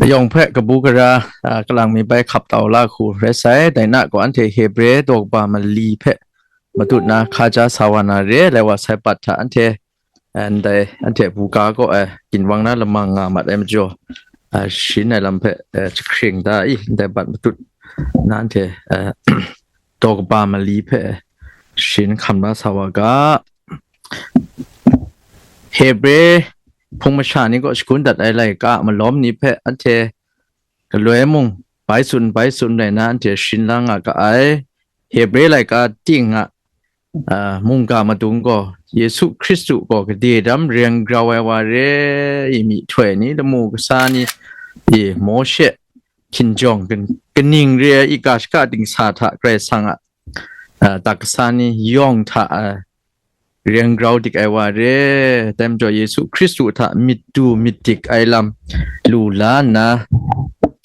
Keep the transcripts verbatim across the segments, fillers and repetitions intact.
yawng hpe kabu gara, a, kalang mi bai hkap tau la hku rai sai. Dai na gaw, anhte Hebre daw kaba mali hpe matut na hka ja sa wa na re, lai wa sai pat hta anhte, a, ndai anhte buga kaw ai ginwang na lamang nga mat ai majaw, a, sharin ai lam hpe, a, jahkring da i, ndai bat matut na anhte, a, daw kaba mali hpe sharin hkam la sa wa ga. Hebre hpung masha ni kaw shagun dat ai laika a malawm ni hpe anhte galoi mung bai tsun bai tsun rai na anhte sharin la nga ga ai. Hebre laika ting a, a, mungga madung gaw Yesu Hkristu gaw gade dam reng grau ai wa re i, myihtoi ni, lamu kasa ni i, Mawshe hkinjawng kan-, kaning re ai i, ga shaka dingsa hta Karai Kasang a, a, dakasa ni yawng hta, a, reng grau dik ai wa re. Dai majaw Yesu Hkristu hta myit du myit dik ai lam lu la nna,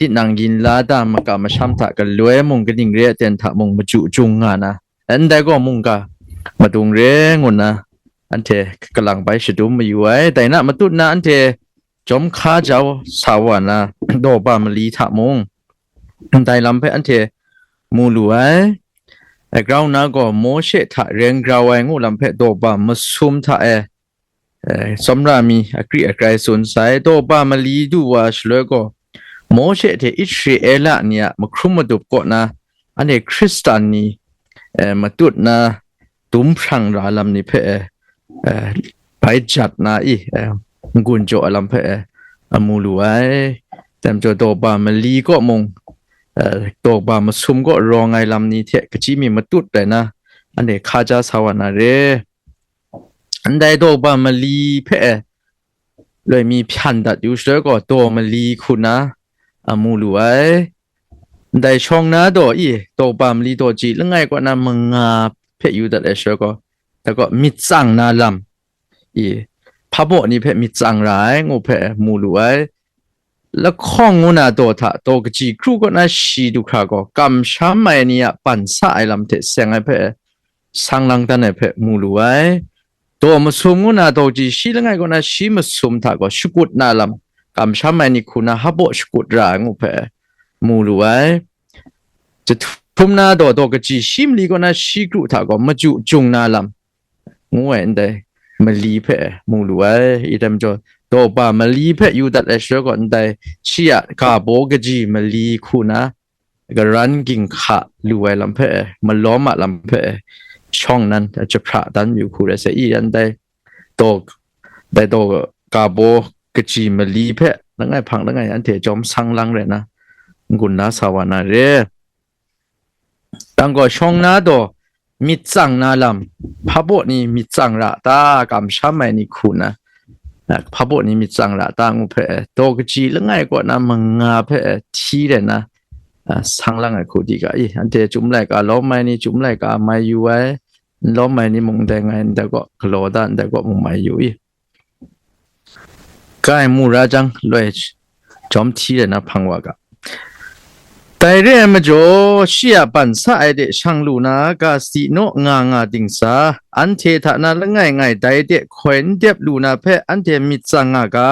tinang yin la da makam masham hta galoi mung kaning re ai aten hta mung maju jung nga na, ndai gaw mungga madung re ngu nna anhte kalang bai shadum mayu ai. Dai na matut na anhte jawm hka jau sa wa na daw ba mali hta mung, ndai lam hpe anhte mu lu ai. Grau nna gaw Mawshe hta reng grau ai ngu lam hpe daw ba masum hta e, e, tsawmra mi akri akrai tsun sai. Daw ba mali du wa shaloi gaw, Mawshe hte Israela ni a mahkrum madup kaw na, anhte Hkristan ni, e, matut na dum hprang ra lam ni hpe, e, e, bai jat na i, e, n-gun jaw ai lam hpe, e, amu lu ai. Dai majaw daw ba mali kaw mung, e, daw ba masum kaw rawng ai lam ni hte kachyi mi matut rai na, anhte hka ja sa wa na re. Ndai daw ba mali hpe, e, loi mi hpyan dat yu shaloi gaw, daw mali hku na, a, mu lu ai. Ndai shawng na daw i, daw ba mali daw ji langai kaw na manga hpe yu dat ai shaloi gaw, dai gaw myit tsang na lam i, hpa baw ni hpe myit tsang ra ai ngu hpe mu lu ai. Lahkawng ngu na daw hta daw kaji kru kaw na shi du hkra gaw, kamsham ai ni a ban sa ai lam hte seng ai hpe, sang lang dan ai hpe mu lu ai. Daw masum ngu na daw ji shi langai kaw na shi masum hta gaw shakut na lam, kamsham ai ni hku na hpa baw shakut ra ai ngu hpe mu lu ai. Jahtum na daw, daw kaji shi mali kaw na shi kru hta gaw maju jung na lam, ngu ai ndai mali hpe mu lu ai. I dai majaw, daw ba mali hpe yu dat ai shaloi gaw, ndai shi a ga baw kaji mali hku na, karan ginhka lu ai lam hpe, malawm a lam hpe, shawng nan jahpra dan yu hku rai sai. I ndai daw, dai daw ga baw kaji mali hpe langai hpang langai anhte jawm sang lang rai na, n-gun la sa wa na re. Dang gaw shawng na daw, myit tsang na lam, hpa baw ni myit tsang ra ta, kamsham ai ni hku na, a, hpa baw ni myit tsang ra ta ngu hpe, daw kaji langai kaw na manga hpe hti rai na, a, sang lang ai hku di ga i, anhte chyum laika lawm ai ni, chyum laika mai yu ai, n lawm ai ni mung ndai ngai ndai kaw galaw da, ndai kaw mung mai yu i. Kai mu ra jang, loi jawm hti rai na hpang wa ga. Dai re ai majaw, shi a ban sa ai de shang lu na, ga sadi naw nga nga dingsa, anhte hta na langai ngai dai de hkoi n dep lu na hpe anhte myit tsang nga ga.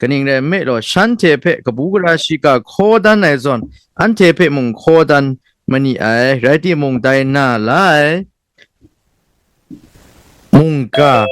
Kaning rai nme law, shanhte hpe kabu gara shiga hkaw dan ai zawn, anhte hpe mung hkaw dan ma ni ai, rai timung, dai na la ai mungga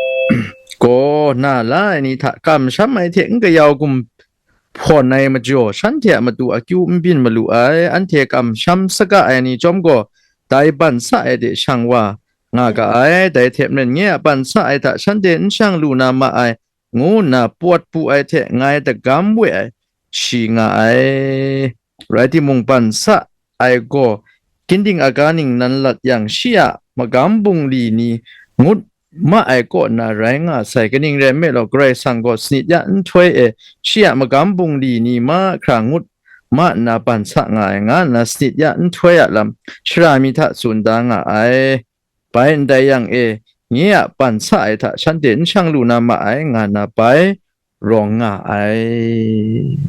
gaw na la ai ni hta kamsham ai hte n kayau gumhpawn ai majaw, shanhte a matu akyu n byin malu ai. Anhte kamsham saga ai ni chyawm gaw, dai ban sa ai de shang wa nga ga ai. Dai hte maren, nye a ban sa ai hta shanhte n shang lu na ma ai, ngu nna pawt pu ai hte ngai dagam we ai shi nga ai. Rai timung, ban sa ai gaw, ginding aga ningnan lat yang, shi a magam bungli ni ngut ma ai kaw na rai nga sai. Kaning rai nme law, Karai Kasang gaw sanit ya nhtoi e shi a magam bungli ni mahkra ngut ma nna ban sa nga ai, nga nna sanit ya nhtoi a lam shara mi hta tsun da nga ai. Bai ndai yang e, nye a ban sa ai hta shanhte n shang lu na ma ai, nga nna bai rawng nga ai.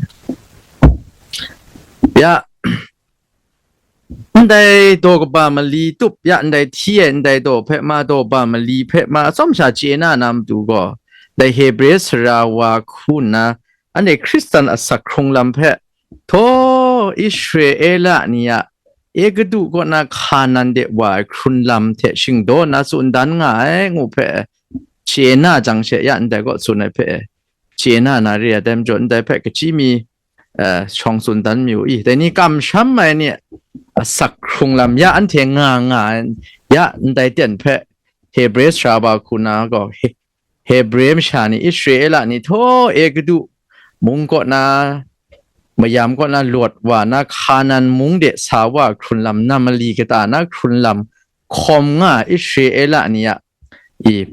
Ya, ndai daw kaba mali tup ya, ndai hti ai ndai daw hpe ma, daw ba mali hpe ma, atsawm sha chye na na matu gaw, dai Hebre sara wa hku nna, anhte Hkristan asak hkrung lam hpe Htaw, Israela ni a Egutu kaw na Hkanan de wa ai hkrun lam hte shingdaw na tsun dan nga ai, ngu hpe chye na jang she, ya ndai kaw tsun ai hpe chye na na re ai, dai majaw ndai hpe kachyi mi, eh, shawng tsun dan mi u i, dai ni kamsham ai ni asak hkrung lam ya anhte nga nga ai, ya ndai ten hpe Hebre sara wa hku na gaw, He-, Hebre masha ni, Israela ni htaw Egutu mung kaw na, mayam kaw na lawt wa na, Hkanan mung de sa wa hkrun lam, nam mali kata na hkrun lam hkawm nga Israela ni a i,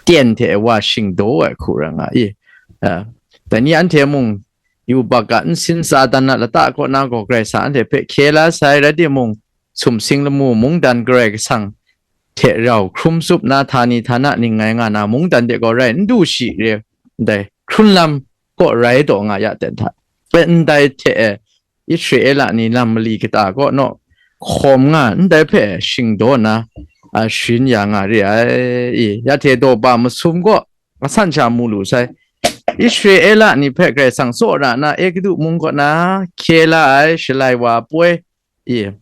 ten hte wa shingdaw ai hku ra nga i. Ah, dai ni anhte mung yubak a nsin Satan a lata kaw na gaw Karai Kasang anhte hpe hkye la sai, rai timung, sumsing lamu mungdan Karai Kasang hte rau hkrum tsup na, htani htana ning ngai nga na mungdan de gaw rai n du shi re, ndai hkrun lam kaw rai taw nga ya ten hta. E, ndai hte e, Israela ni nam mali kata kaw naw hkawm nga ndai hpe shingdaw na, a, sharin ya nga re ai. I, ya hte daw ba masum gaw asan sha mu lu sai. Israela ni hpe Karai Kasang tsawra na Egutu mung kaw na hkye la ai Shalai wa poi, i,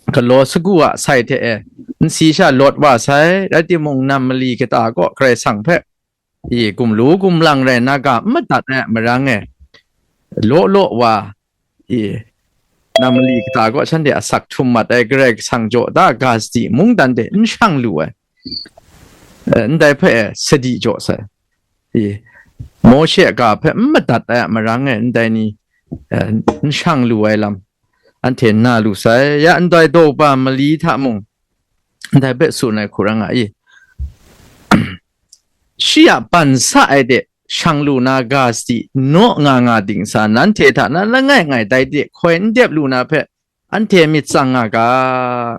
galaw sagu a sai hte e, nsi sha lawt wa sai, rai timung, nam mali kata kaw Karai Kasang hpe, i, gumlu gumlang rai na ga n madat ai a marang e, law law wa, i, nam mali kata kaw shanhte asak htum mat ai Karai Kasang jaw da ga sadi mungdan de n shang lu ai, eh, ndai hpe sadi jaw sai. I, Mawshe a ga hpe n madat ai a marang e ndai ni, eh, n shang lu ai lam anhte na lu sai. Ya ndai daw ba mali hta mung, ndai hpe tsun ai hku ra nga i, shi a ban sa ai de shang lu na ga sadi naw nga nga ding sa, nanhte hta na langai ngai dai de hkoi n dep lu na hpe anhte myit tsang nga ga,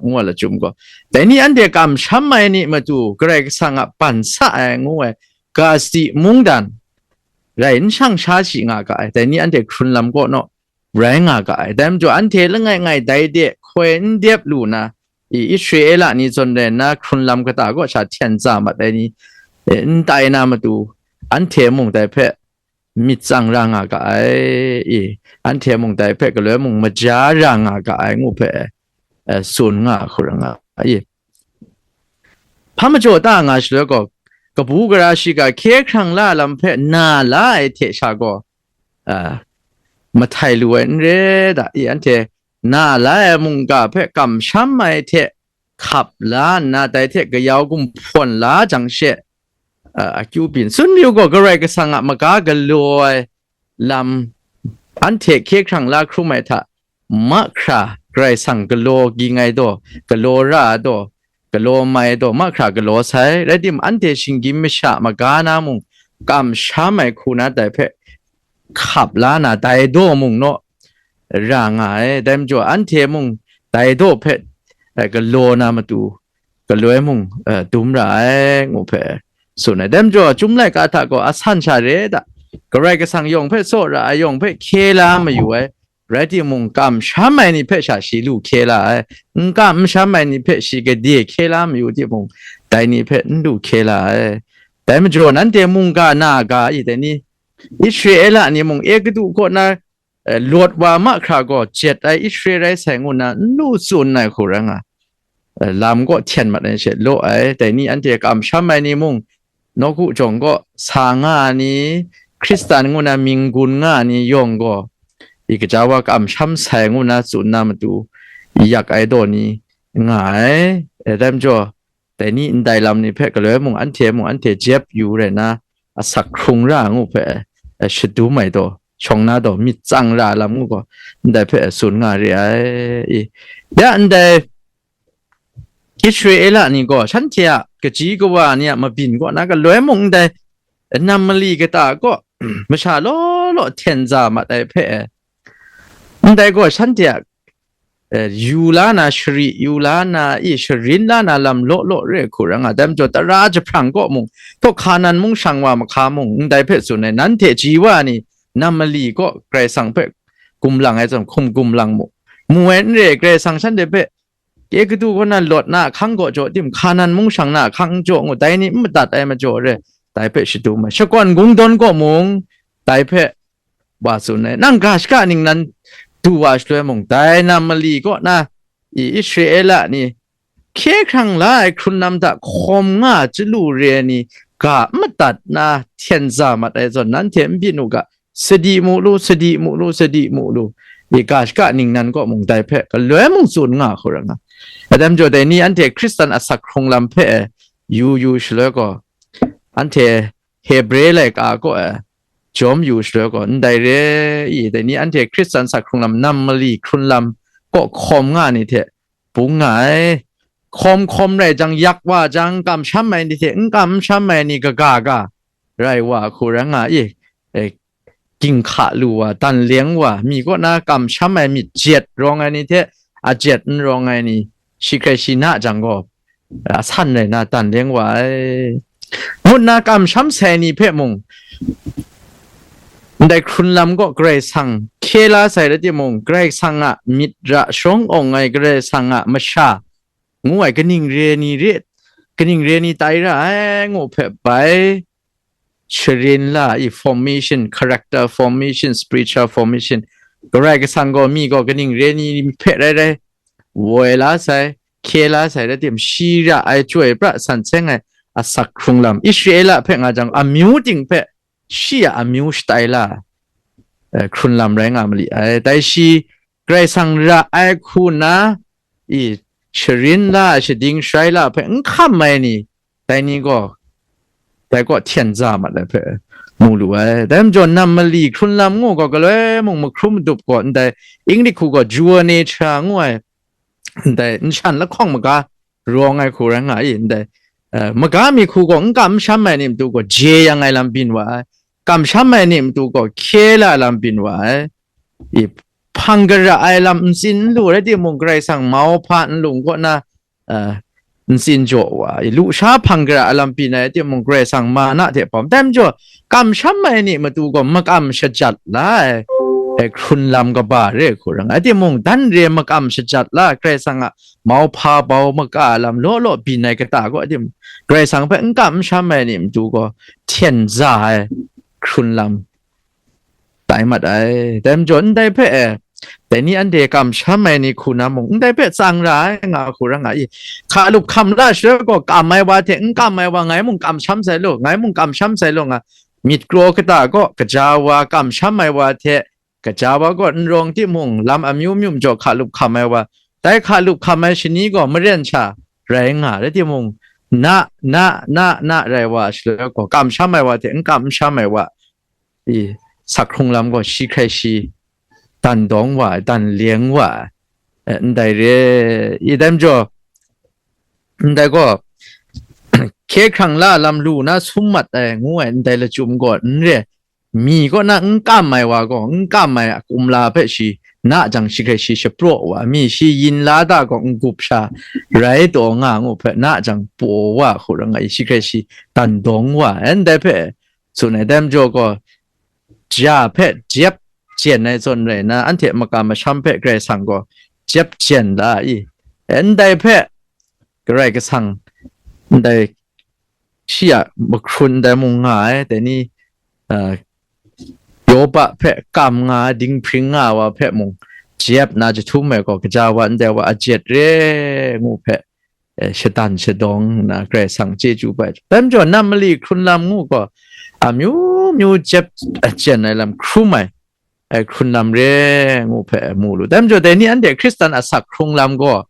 ngu ai lachyum gaw, dai ni anhte kamsham ai ni matu Karai Kasang a ban sa ai ngu ai ga sadi mungdan rai n shang sha shi nga ga ai, dai ni anhte hkrun lam kaw naw rai nga ga ai. Dai majaw anhte langai ngai dai de hkoi n dep lu na, i, Israela ni zawn rai nna hkrun lam kata kaw sha hten tsa mat ai ni, e, n tai na matu, anhte mung dai hpe myit tsang ra nga ga ai, i, anhte mung dai hpe galoi mung maja ra nga ga ai ngu hpe, e, tsun nga hku ra nga ai. Hpa majaw ta nga shaloi gaw, kabu gara shiga hkye hkrang la lam hpe na la ai hte sha gaw, a, mahtai lu ai n re da, i, anhte na la ai mungga hpe kamsham ai hte hkap la nna, dai hte kayau gumhpawn la jang she, a, akyu byin tsun mayu gaw, Karai Kasang a maga galaw ai lam anhte hkye hkrang la hkrum ai hta, mahkra Karai Kasang galaw ging ai daw, galaw ra ai daw, galaw mai ai daw, mahkra galaw sai. Rai timung, anhte shinggyim masha maga na mung, kamsham ai hku na dai hpe hkap la na, dai daw mung naw ra nga ai. Dai majaw, anhte mung dai daw hpe, eh, galaw na matu, galoi mung, eh, dum ra ai, ngu hpe tsun ai. Dai majaw, Chyum laika hta gaw asan sha re da, Karai Kasang yawng hpe tsawra ai, yawng hpe hkye la mayu ai, rai timung, kamsham ai ni hpe sha shi lu hkye la ai, n kamsham ai ni hpe shi gade hkye la mayu timung, dai ni hpe n lu hkye la ai. Dai majaw, nanhte mungga na ga i, dai ni, Israela ni mung Egutu kaw na, eh, lawt wa mahkra gaw jet ai Israel rai sai ngu na n lu tsun ai hku rai nga, eh, lam kaw hten mat ai she law ai. Dai ni anhte kamsham ai ni mung, nawku jawng kaw sa nga ai ni, Hkristan ngu na mying gun nga ai ni yawng gaw, i, gaja wa kamsham sai ngu na tsun na matu, yak ai daw ni nga ai. Eh, dai majaw, dai ni ndai lam ni hpe galoi mung, anhte mung, anhte jep yu rai nna, asak hkrung ra ngu hpe, eh, shadum ai daw, shawng na daw, myit tsang ra lam ngu gaw, ndai hpe tsun nga re ai. I, ya ndai Israela ni gaw shanhte a kaji kawa ni a mabyin kaw na galoi mung ndai nam mali kata kaw masha law law hten za mat ai hpe, ndai gaw shanhte a, eh, yu la na shari, yu la na i sharin la na lam law law re hku ra nga, dai majaw tara jahprang kaw mung, htaw Hkanan mung shang wa mahka mung, ndai hpe tsun ai, nanhte ji wa ni nam mali kaw Karai Kasang hpe gumlang ai zawn hkum gumlang mu, mu ai n re, Karai Kasang shanhte hpe Egutu kaw na lawt na ahkang kaw jaw tim, Hkanan mung shang na ahkang n jaw ngu, dai ni n madat ai majaw re, dai hpe shadum ai. Shakawn kungdawn kaw mung, dai hpe wa tsun ai. Nang ga shaka ningnan du wa shaloi mung, dai nam mali kaw na, i Israela ni hkye hkrang la ai hkrun lam hta hkawm nga chyalu re ai ni ga n madat na hten za mat ai zawn, nanhte n byin u ga, sadi mu lu, sadi mu lu, sadi mu lu. I ga shaka ningnan kaw mung dai hpe galoi mung tsun nga hku ra nga. Atam jaw dai ni anhte Hkristan asak hkrung lam hpe yu yu shaloi gaw, anhte Hebre laika kaw e jawm yu shaloi gaw, ndai re i, dai ni anhte Hkristan asak hkrung lam, nam mali hkrun lam kaw hkawm nga ni hte bung nga ai. Hkawm hkawm rai jang, yak wa jang, kamsham ai ni hte n kamsham ai ni kaga ga rai wa hku rai nga i. E, ginhka lu wa, dan leng wa, mi kaw na kamsham ai myit jet rawng ai ni hte ajet n rawng ai ni, shi hkrai shi na jang gaw, asan rai na dan leng wa ai. Ngut na kamsham sai ni hpe mung, ndai hkrun lam kaw Karai Kasang hkye la sai rai timung, Karai Kasang a myit ra sharawng awng ai Karai Kasang a masha ngu ai kaning re ni re, kaning re ni tai ra ai ngu hpe bai sharin la i, formation, character formation, spiritual formation, Karai Kasang gaw mi gaw kaning re ni hpe rai rai, woi la sai, hkye la sai rai tim, shi ra ai chyoi pra san seng ai asak hkrung lam, Israela hpe nga jang, amyu ting hpe shi a amyu shatai la, eh, hkrun lam rai nga mali ai. Dai shi Karai Kasang ra ai hku na i sharin la, shading sharai la hpe n hkam ai ni, dai ni gaw, dai kaw hten za mat ai hpe mu lu ai. Dai majaw, nam mali hkrun lam ngu gaw, galoi mung mahkrum madup gaw ndai, Inglik hku gaw Jua nature ngu ai, ndai nshan lahkawng maga rawng ai hku rai nga i, ndai, eh, maga mi hku gaw n kam n sham ai ni matu gaw je yang ai lam byin wa ai, kamsham ai ni matu gaw hkye la lam byin wa ai. I, hpang gara ai lam ntsin n lu rai timung, Karai Kasang mau hpa nlung kaw na, eh, ntsin jaw wa, i, lusha hpang gara ai lam byin ai timung, Karai Kasang ma na hte pawm. Dai majaw, kamsham ai ni matu gaw makam shajat la ai, e, hkrun lam kaba re hku rai nga ai timung, dan re makam shajat la, Karai Kasang a mau hpa bau maka lam law law byin ai kata kaw tim, Karai Kasang hpe n kam n sham ai ni matu gaw hten za ai hkrun lam tai mat ai. Dai majaw, ndai hpe e, dai ni anhte kamsham ai ni hku na mung, ndai hpe tsang ra ai nga hku rai nga i. Hka lup hkam la shaloi gaw, kam ai wa hte n kam ai wa, ngai mung kamsham sai lu, ngai mung kamsham sai lu nga, myit kraw kata kaw, kaja wa kamsham ai wa hte, kaja wa gaw n rawng timung, lam amyu myu majaw hka lup hkam ai wa, dai hka lup hkam ai shani gaw maren sha rai nga rai timung, na, na, na, na rai wa shaloi gaw, kamsham ai wa hte n kam n sham ai wa, i, sak hkrung lam gaw shi hkrai shi dan dawng wa ai, dan leng wa ai, eh, ndai re, i, dai majaw, ndai gaw, hkye hkrang la lam lu na sum mat ai ngu ai ndai lachyum gaw n re, mi kaw na n kam ai wa gaw, n kam ai a kumla hpe shi na jang shi hkrai shi shapraw wa, mi shi yin la da gaw n gup sha rai taw nga ngu hpe na jang paw wa hku rai nga i, shi hkrai shi dan dawng wa ai, ndai hpe tsun ai. Dai majaw gaw, ja hpe jep jen ai zawn rai nna, anhte makam masham hpe Karai Kasang gaw jep jen la i, ndai hpe Karai Kasang, ndai shi a mahkrun ndai mung nga ai, dai ni, ah, Yoba hpe kam nga ai, dinghpring nga ai wa hpe mung jep na jahtum ai gaw, kaja wa ndai wa a jet re ngu hpe, eh, shadan shadawng nna Karai Kasang chyeju bai. Dai majaw, nam mali hkrun lam ngu gaw, amyu myu jep, eh, jen ai lam hkrum ai, eh, hkrun lam re ngu hpe mu lu. Dai majaw, dai ni anhte Hkristan asak hkrung lam gaw,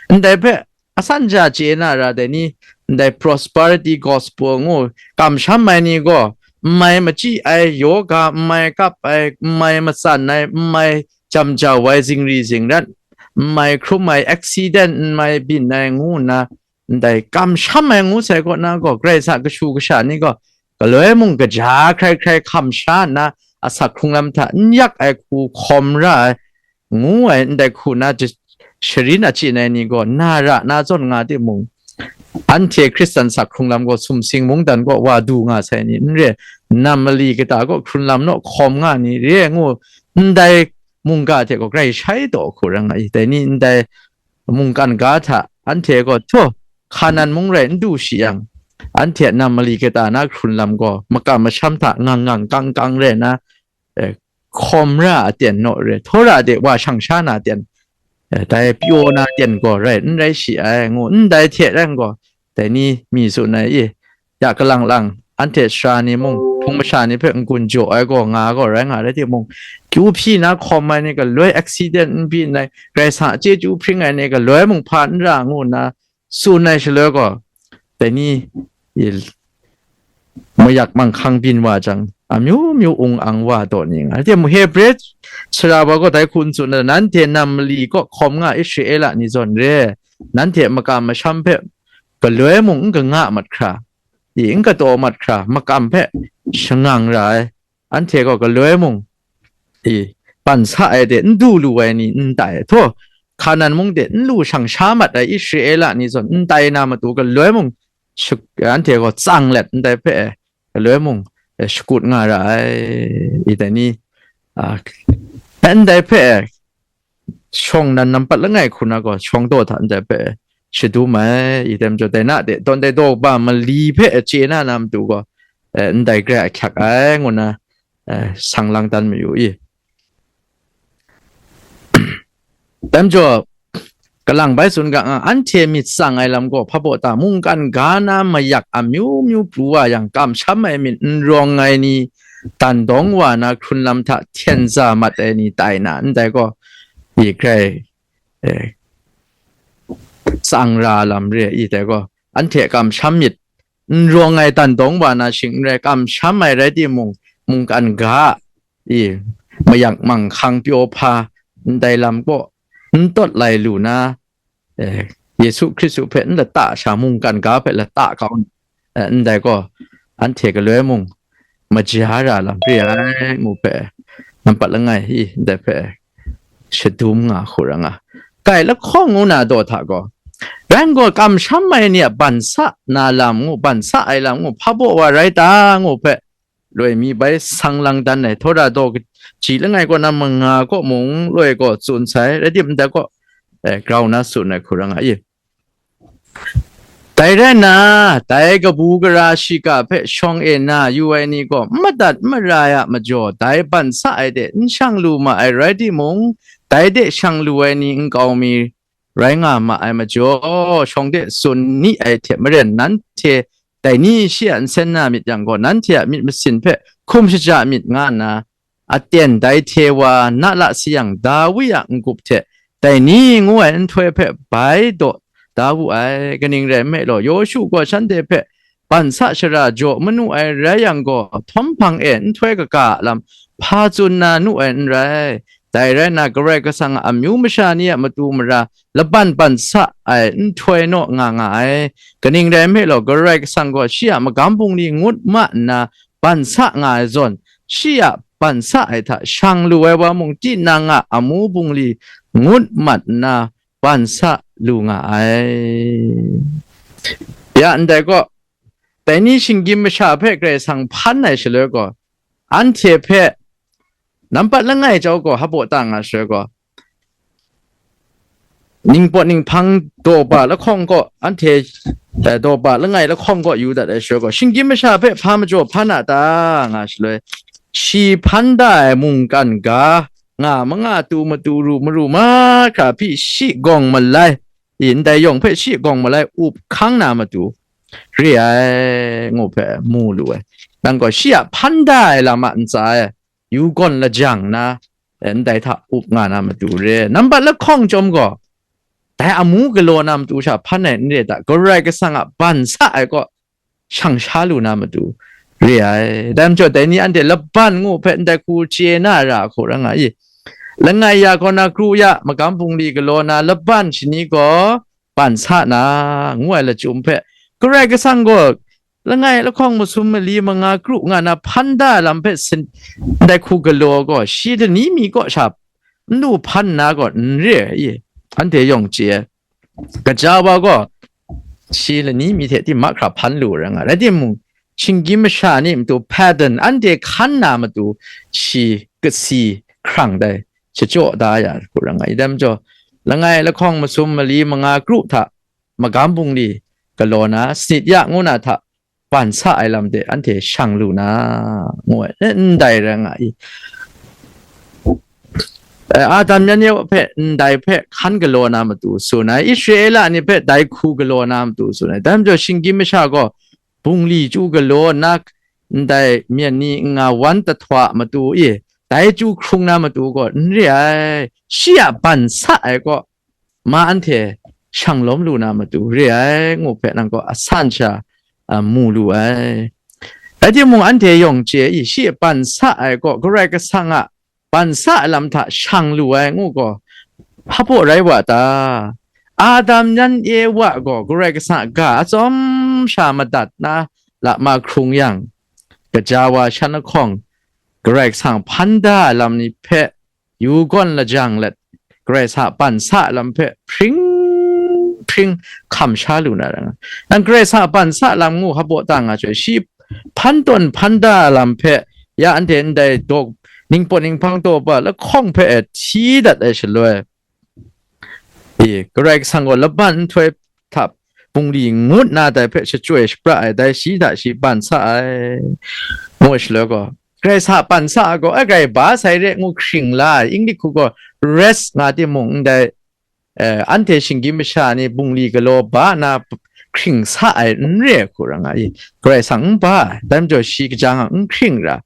ndai hpe asan ja chye na ra, dai ni ndai prosperity gospel ngu, kamsham ai ni gaw, n mai machyi ai, yoga n mai kap ai, n mai matsan ai, n mai jam jau ai, zingri zingrat n mai hkrum ai, accident n mai byin ai ngu nna, ndai kamsham ai ngu sai kaw na gaw, Karai Kasang a kashu kasha ni gaw, galoi mung kaja hkrai hkrai hkam sha nna, asak hkrung lam hta n yak ai hku hkawm ra ai, ngu ai ndai hku na ja-, sharin achyin ai ni gaw, na ra na zawn nga timung, anhte Hkristan asak hkrung lam gaw sumsing mungdan kaw wa du nga sai ni n re, nam mali kata kaw hkrun lam naw hkawm nga ni re ngu, ndai mungga hte gaw grai shai taw hku rai nga i. Dai ni ndai mungkan ga hta anhte gaw, htaw, Hkanan mung rai n du shi yang, anhte a nam mali kata na hkrun lam gaw makam masham hta ngang ngang kang kang rai nna, eh, hkawm ra aten naw re, htawra de wa shang sha na aten, eh, dai pyaw na aten gaw rai n rai shi ai, ngu ndai hte rai gaw, dai ni mi tsun ai i, ya kalang lang, anhte sara ni mung, hpung masha ni hpe n-gun jaw ai gaw nga gaw rai nga rai timung, kyu hpyi na hkawm ai ni galoi, accident n byin ai, Karai Kasang a chyeju hpring ai ni galoi mung hpa n ra ngu nna tsun ai shaloi gaw, dai ni i mayak manghkang byin wa jang, amyu myu ung ang wa taw ni nga. Rai timung, Hebre sara wa gaw dai hku n tsun ai, nanhte nam mali kaw hkawm nga Israela ni zawn re, nanhte makam masham hpe galoi mung n kanga mat hkra, i n kataw mat hkra, makam hpe shangang ra ai, anhte gaw galoi mung, i, ban sa ai de n du lu ai ni n tai, htaw, Hkanan mung de n lu shang sha mat ai Israela ni zawn n tai na matu galoi mung, sha-, anhte gaw tsang let ndai hpe, galoi mung, eh, shakut nga ra ai, i dai ni, a, ndai hpe, shawng nan nampat langai hku na gaw, shawng daw hta ndai hpe, shadum ai, i dai majaw, dai na de, tawn dai daw ba mali hpe chye na na matu gaw, eh, ndai garai ahkyak ai, ngu na, eh, sang lang dan mayu i. Dai majaw, kalang bai tsun ga nga, anhte myit tsang ai lam gaw, hpa baw ta, mungkan ga na mayak amyu myu pru wa yang, kamsham ai myit n rawng ai ni, dan dawng wa na hkrun lam hta hten za mat ai ni tai na, ndai gaw, i grai, eh, tsang ra lam re, i dai gaw, anhte kamsham myit n rawng ai dan dawng wa na shing n rai, kamsham ai rai timung, mungkan ga, i, mayak manghkang pyaw hpa, ndai lam kaw, n tawt lai lu na, eh, Yesu Hkristu hpe n lata sha, mungkan ga hpe lata kau, eh, ndai gaw, anhte galoi mung, maja ra lam re ai, ngu hpe, nampat langai i, ndai hpe, shadum nga hku ra nga. Kai lahkawng ngu na daw hta gaw, ran gaw kamsham ai ni a ban sa na lam ngu, ban sa ai lam ngu, hpa baw wa rai ta, ngu hpe, loi mi bai sang lang dan ai, htawra daw kaji langai kaw na manga kaw mung loi gaw tsun sai, rai timung, ndai kaw, eh, grau na tsun ai hku ra nga i. Dai rai nna, dai kabu gara shiga hpe shawng e na yu ai ni gaw, n madat n mara ai a majaw, dai ban sa ai de n shang lu ma ai rai timung, dai de shang lu ai ni nkau mi rai nga ma ai majaw, shawng de tsun ni ai hte maren, nanhte dai ni shi a nsen na myit yang gaw, nanhte a myit masin hpe hkum shaja myit nga nna, aten dai hte wa na la sayang, Dawi a n-gup hte dai ni ngu ai nhtoi hpe bai daw da wu ai. Kaning rai nme law, Yawshu gaw shanhte hpe ban sa shara jaw manu ai rai yang gaw, htawm hpang e nhtoi kaga a lam hpa tsun na nu ai n rai. Dai rai nna, Karai Kasang a amyu masha ni a matu mara laban ban sa ai nhtoi naw nga nga ai. Kaning rai nme law, Karai Kasang gaw shi a magam bungli ngut ma nna ban sa nga ai zawn, shi a ban sa ai hta shang lu ai wa mung, tinang a amu bungli ngut mat nna ban sa lu nga ai. Ya ndai gaw, dai ni shinggyim masha hpe Karai Kasang hpan ai shaloi gaw, anhte hpe nampat langai jau gaw, hpa baw ta nga shaloi gaw, ningpawt ninghpang daw ba lahkawng kaw, anhte, eh, daw ba langai lahkawng kaw yu dat ai shaloi gaw, shinggyim masha hpe hpa majaw hpan a ta, nga shaloi, shi hpan da ai mungkan ga, nga manga tu matu ru maru mahkra hpyi shi gawng malai, i ndai yawng hpe shi gawng malai up hkang na matu re ai, ngu hpe mu lu ai. Nang gaw shi a hpan da ai lam a ntsa e, yu gawn lajang na, eh, ndai hta up nga na matu re. Nambat lahkawng chyawm gaw, dai amu galaw na matu sha hpan ai n re ta? Karai Kasang a ban sa ai kaw shang sha lu na matu re ai. Dai majaw, dai ni anhte laban ngu hpe ndai hku chye na ra hku ra nga i. Langai ya kaw na kru ya, magam bungli galaw na laban shani gaw ban sa na, ngu ai lachyum hpe, Karai Kasang gaw langai lahkawng masum mali manga kru nga na hpan da ai lam hpe sin, ndai hku galaw gaw, shi lani mi kaw sha n lu hpan nna gaw n re ai i, anhte yawng chye ai. Kaja wa gaw, shi lani mi hte tim mahkra hpan lu ra nga. Rai timung, shinggyim masha ni matu pattern anhte hkan na matu, shi kasi hkrang dai, shachyaw da ya hku ra nga. I dai majaw, langai lahkawng masum mali manga kru hta magam bungli galaw na, snit ya ngu na hta ban sa ai lam de anhte shang lu na, ngu ai, ndai rai nga i. Adam yan Ewa hpe ndai hpe hkan galaw na matu tsun ai, Israela ni hpe dai hku galaw na matu tsun ai. Dai majaw shinggyim masha gaw bungli chyu galaw nna, ndai myen ni n nga wan tahtwa matu e, dai chyu hkrung na matu gaw n re ai, shi a ban sa ai kaw, ma anhte shang lawm lu na matu re ai, ngu hpe nang gaw asan sha, a, mu lu ai. Rai timung, anhte yawng chye i, shi ban sa ai kaw, Karai Kasang a ban sa ai lam hta shang lu ai, ngu gaw, hpa baw rai wa ta? Adam yan Ewa gaw Karai Kasang a ga atsawm sha madat na lama hkrung yang, gaja wa shan lahkawng, Karai Kasang hpan da ai lam ni hpe yu gawn lajang let, Karai Kasang a ban sa ai lam hpe hpring hpring hkam sha lu na ra nga. Nang Karai Kasang a ban sa lam ngu hpa baw ta nga chyoi, shi hpan tawn hpan da lam hpe ya anhte ndai daw, ningpawt ninghpang daw ba lahkawng hpe e hti dat ai shaloi, e, Karai Kasang gaw laban nhtoi hta bungli ngut na dai hpe shachyoi shapra ai, dai shi hta shi ban sa ai, ngu ai shaloi gaw, Karai Kasang a ban sa ai gaw, e, grai ba sai re ngu hkring la ai, English hku gaw rest nga timung, ndai, eh, anhte shinggyim masha ni bungli galaw ba na hkring sa ai n re ai hku ra nga i, Karai Kasang n ba ai, dai majaw shi kaja nga n hkring ra.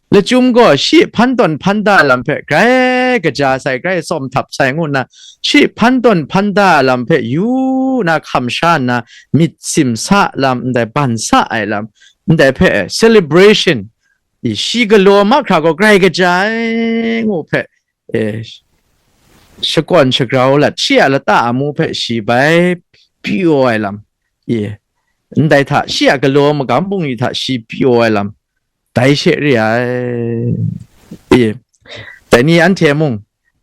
Lachyum gaw shi hpan tawn hpan da lam hpe grai kaja sai, grai tsawm htap sai ngu nna, shi hpan tawn hpan da lam hpe yu na hkam sha nna, myit simsa lam, ndai ban sa ai lam, ndai hpe celebration, i, shi galaw mahkra gaw grai kaja ai ngu hpe, e, shakawn shagrau lat, shi a lata amu hpe shi bai pyaw ai lam, e, ndai hta shi a galaw magam bungli hta shi pyaw ai lam, dai she re ai, e, dai ni anhte mung,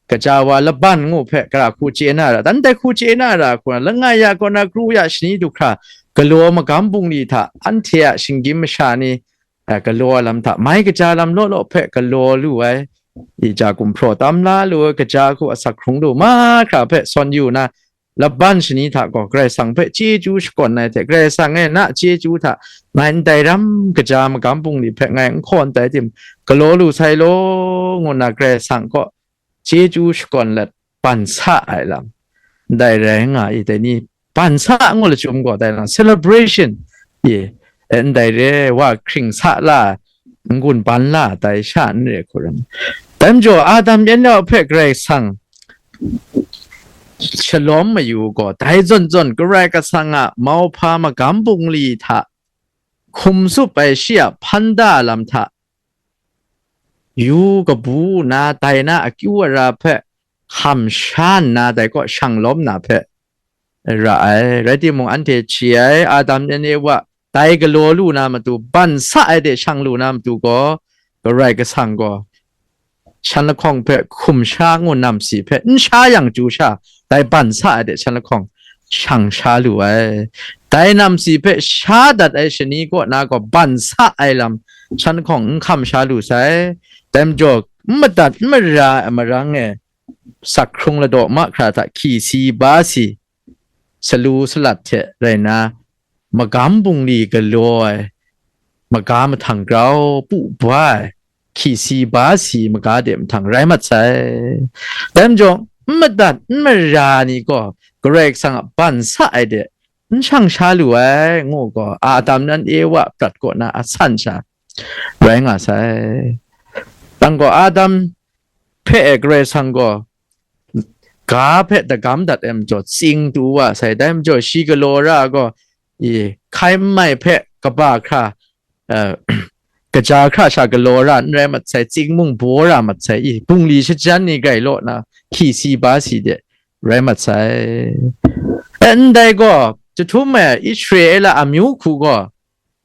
gaja wa laban ngu hpe gara hku chye na ra, dan dai hku chye na ra hku na, langai ya kaw na kru ya shani du hkra, galaw magam bungli hta anhte a shinggyim masha ni, a, galaw ai lam hta, mai kaja lam law law hpe galaw lu ai, i ja gumhpraw tam la lu ai, gaja hku asak hkrung lu mahkra hpe sawn yu na, laban shani hta gaw Karai Kasang hpe chyeju shakawn ai hte, Karai Kasang e na chyeju hta ngai ndai ram kaja magam bungli hpe ngai n hkawn tai tim, galaw lu sai law, ngu nna Karai Kasang kaw chyeju shakawn let ban sa ai lam, ndai rai nga i, dai ni ban sa ngu lachyum gaw, dai lam celebration, e, ndai re wa hkring sa la, n-gun ban la, dai sha n re hku rai. Dai majaw Adam yan Ewa hpe Karai Kasang shalawm mayu gaw, dai zawn zawn Karai Kasang a mauhpa magam bungli hta hkum tsup ai shi a hpan da lam hta yu kabu na, dai na akyu ara hpe hkam sha nna, dai kaw shang lawm na hpe ra ai. Rai timung, anhte chye ai, Adam yan Ewa dai galaw lu na matu, ban sa ai de shang lu na matu gaw, Karai Kasang gaw shan lahkawng hpe hkum sha ngu namsi hpe n sha yang chyu sha, dai ban sa ai de shan lahkawng shang sha lu ai. Dai namsi hpe sha dat ai shani kaw na gaw ban sa ai lam shan lahkawng n hkam sha lu sai. Dai majaw, n madat n mara ai marang e, sak hkrung ladaw mahkra hta hkyisi basi, salu salat hte rai nna, magam bungli galaw ai maga mahtang grau pu ba ai, hkyisi basi maga de mahtang rai mat sai. Dai majaw, n madat n mara ni gaw Karai Kasang a ban sa ai de n shang sha lu ai, ngu gaw, Adam yan Ewa prat kaw na asan sha rai nga sai. Nang gaw Adam hpe e Karai Kasang gaw ga hpe dagam dat ai majaw, tsing tu wa sai. Dai majaw, shi galaw ra gaw, i, hkai n mai hpe kaba hkra, eh, kaja hkra sha galaw ra n rai mat sai, tsing mung baw ra mat sai, i, bungli shajan ni grai law na, hkyisi basi de rai mat sai. E, ndai gaw, jahtum e Israela amyu hku gaw,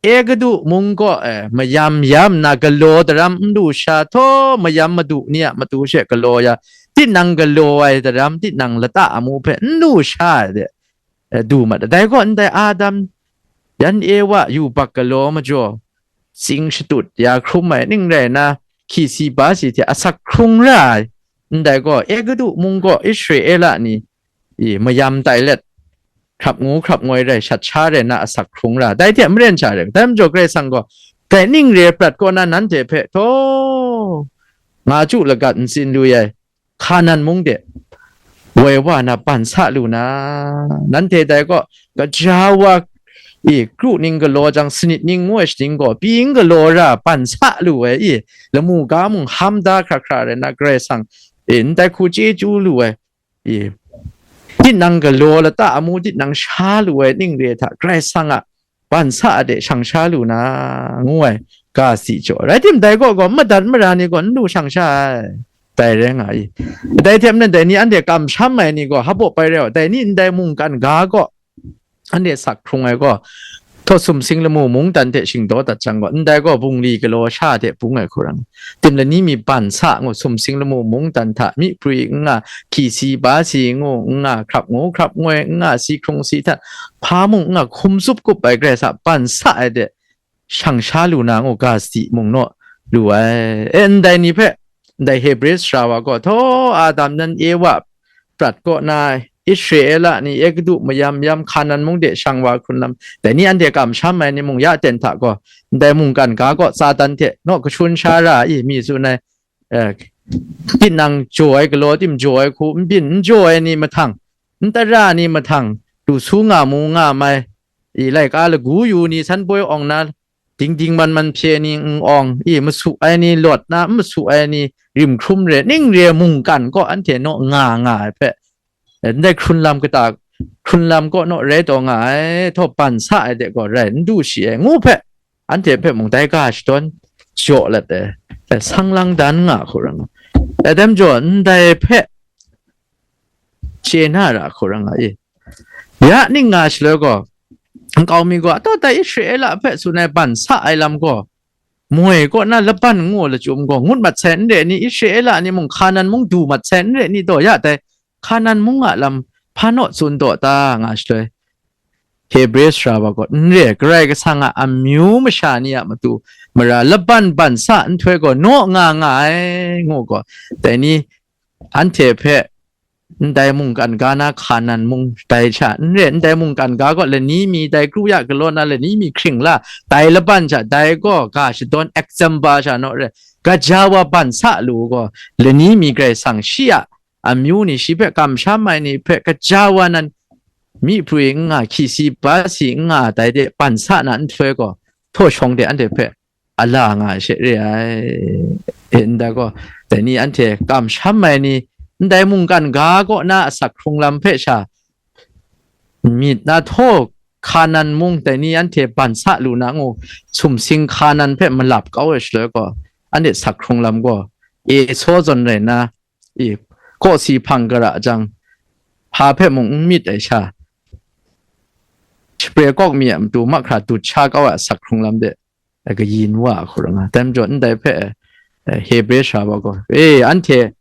Egutu mung kaw e mayam yam nna galaw daram n lu sha, htaw mayam madu ni a matu she galaw ya, tinang galaw ai daram, tinang lata amu hpe n lu sha ai de, e, du mat ai. Dai gaw ndai Adam, yan Ewa yubak galaw majaw, tsing shatut ya hkrum ai ning rai nna, hkyisi basi hte asak hkrung ra ai. Ndai gaw, Egutu mung kaw Israela ni, i, mayam tai let, hkrap ngu hkrap ngoi rai, shat sha rai na asak hkrung ra, dai hte maren sha rai, dai majaw Karai Kasang gaw, dai ning re prat kaw na nanhte hpe, htaw, nga chyu lagat ntsin lu ai, Hkanan mung de woi wa na ban sa lu na, nanhte dai gaw gaja wa e kru ning galaw jang, sanit ning ngu ai shaning gaw pyi n galaw ra ban sa lu ai, e, lamu ga mung ham da hkra hkra rai na, Karai Kasang, e, ndai hku chyeju lu ai, e, tinang galaw lata amu, tinang sha lu ai ning re hta, Karai Kasang a ban sa a de shang sha lu na, ngu ai ga si jaw. Rai tim, dai gaw gaw madat mara ni gaw n lu shang sha ai, dai rai nga i. Dai hte maren dai ni anhte kamsham ai ni gaw hpaw bai rai u, dai ni ndai mungkan ga gaw anhte sak hkrung ai gaw, htaw sumsing lamu mungdan hte shingdaw dat jang gaw, ndai gaw bungli galaw sha hte bung ai hku ran, tim lani mi ban sa ngu, sumsing lamu mungdan hta, myi prwi n nga, hki si ba si ngu n nga, hkrap ngu hkrap ngoi n nga, si hkrung si htan, hpa mung n nga, hkum tsup kup ai Karai Kasang ban sa ai de, shang sha lu na ngu ga sadi mung naw lu ai. E, ndai ni hpe, ndai Hebre sara wa gaw, htaw Adam nan Ewa prat kaw na, Israela ni Egutu mayam yam Hkanan mung de shang wa hkrun lam, dai ni anhte kamsham ai ni mung ya ten hta gaw, ndai mungkan ga gaw Satan hte naw kashun sha ra i, mi tsun ai, eh, tinang jaw ai galaw tim jaw ai hku n byin, n jaw ai ni mahtang, n tara ni mahtang, du su nga mu nga mai, i, laika lagu yu ni san poi awng na, dingding man man hpye ni n awng, i, masu ai ni lawt na, n masu ai ni rim hkrum re, ning re mungkan kaw anhte naw nga nga ai hpe, ndai hkrun lam kata, hkrun lam kaw naw rai taw nga ai, htaw ban sa ai de gaw rai n du shi ai, ngu hpe, anhte hpe mung dai ga shadawn jaw let ai, e, sang lang dan nga hku rai nga. Dai majaw, ndai hpe chye na ra hku rai nga i. Ya ning nga shaloi gaw, nkau mi gaw, ataw dai Israela hpe tsun ai ban sa ai lam gaw, moi kaw na Laban ngu ai lachyum gaw ngut mat sai n re ni, Israela ni mung Hkanan mung du mat sai n re ni taw, ya dai Hkanan mung a lam hpa naw tsun taw ta, nga shaloi, Hebre sara wa gaw, n re, Karai Kasang a amyu masha ni a matu mara Laban ban sa nhtoi gaw naw nga nga ai, ngu gaw, dai ni anhte hpe ndai mungkan ga na Hkanan mung dai sha, n re, ndai mungkan ga gaw lani mi, dai kru ya galaw na lani mi hkring la, dai Laban sha, dai gaw ga shadawn example sha naw re, gaja wa ban sa lu gaw, lani mi Karai Kasang shi a amyu ni, shi hpe kamsham ai ni hpe gaja wa nan, myi prwi n nga, hki si ba si n nga, dai de ban sa na nhtoi gaw, htaw shawng de anhte hpe a la nga ai she re ai. E, ndai gaw, dai ni anhte kamsham ai ni, ndai mungkan ga kaw na asak hkrung lam hpe sha myit na htaw, Hkanan mung dai ni anhte ban sa lu na ngu, sumsing Hkanan hpe malap kau ai shaloi gaw, anhte sak hkrung lam gaw, Esaw zawn rai na, i, kawsi hpang gara jang, hpa hpe mung n myit ai sha, shapre kawk mi a matu mahkra dut sha kau ai asak hkrung lam de, kayin wa a hku rai nga. Dai majaw, ndai hpe, eh, Hebre sara wa gaw, e, anhte,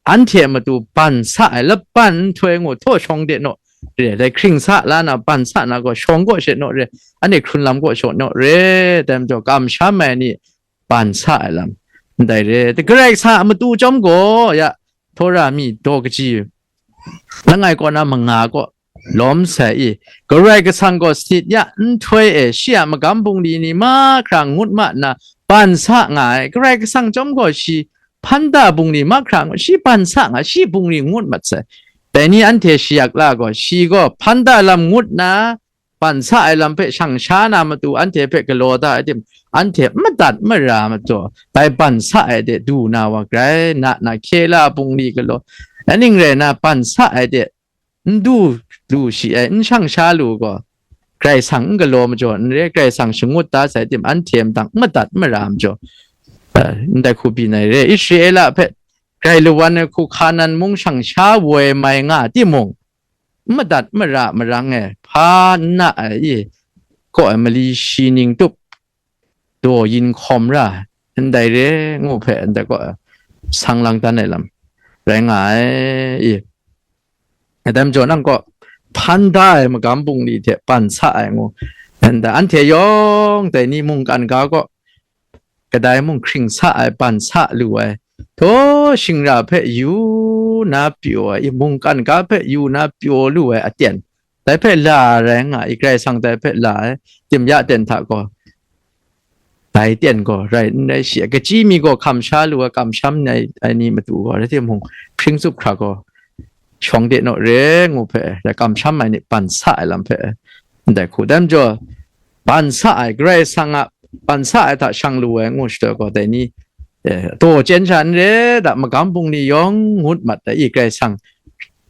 anhte matu ban sa ai, Laban nhtoi ngu htaw shawng de naw re, dai hkring sa la na, ban sa na gaw shawng kaw she naw re, anhte hkrun lam kaw shaw naw re, dai majaw, kamsham ai ni ban sa ai lam, ndai re, Karai Kasang a matu chyawm gaw, ya, Tora mi daw kaji langai kaw na manga kaw lawm sai i, Karai Kasang gaw sanit ya nhtoi e shi a magam bungli ni mahkra ngut ma nna ban sa nga ai. Karai Kasang chyawm gaw shi hpanda bungli mahkra ngut, shi ban sa nga, shi bungli ngut mat sai. Dai ni anhte shi yak la gaw, shi gaw hpanda lam ngut na, ban sa ai lam hpe shang sha na matu anhte hpe galaw da ai tim, anhte madat mara majaw, dai ban sa ai de du na wa grai, na na hkye la bungli galaw, aning rai na ban sa ai de n du lu shi ai, n shang sha lu gaw, Karai Kasang n galaw majaw n re, Karai Kasang shangut da sai tim, anhte madang madat mara majaw, eh, ndai hku byin ai re. Israela hpe grai lawan ai hku Hkanan mung shang sha woi mai nga timung, n madat mara marang e, hpa n na ai i, kaw ai mali shi ning tup, daw yin hkawm ra, ndai re ngu hpe ndai kaw ai, sang lang dan ai lam rai nga ai i. Dai majaw nang kaw hpan da ai magam bungli hte ban sa ai ngu, ndai anhte yawng dai ni mungkan ga kaw, kadai mung hkring sa ai, ban sa lu ai, htaw shingra hpe yu na pyaw ai, mungkan ga hpe yu na pyaw lu ai aten, dai hpe la rai nga i, Karai Kasang dai hpe la ai, tim ya ten hta gaw, dai ten gaw rai n rai shi, kachyi mi gaw hkam sha lu ai, kamsham ai, ai ni matu gaw, rai timung, hpring tsup hkra gaw, shawng de naw re ngu hpe, rai kamsham ai ni ban sa ai lam hpe, ndai hku dan jaw, ban sa ai, Karai Kasang a ban sa ai hta shang lu ai ngu shadaw gaw, dai ni, eh, taw chyen sha n re, da magam bungli yawng ngut mat ai, i Karai Kasang,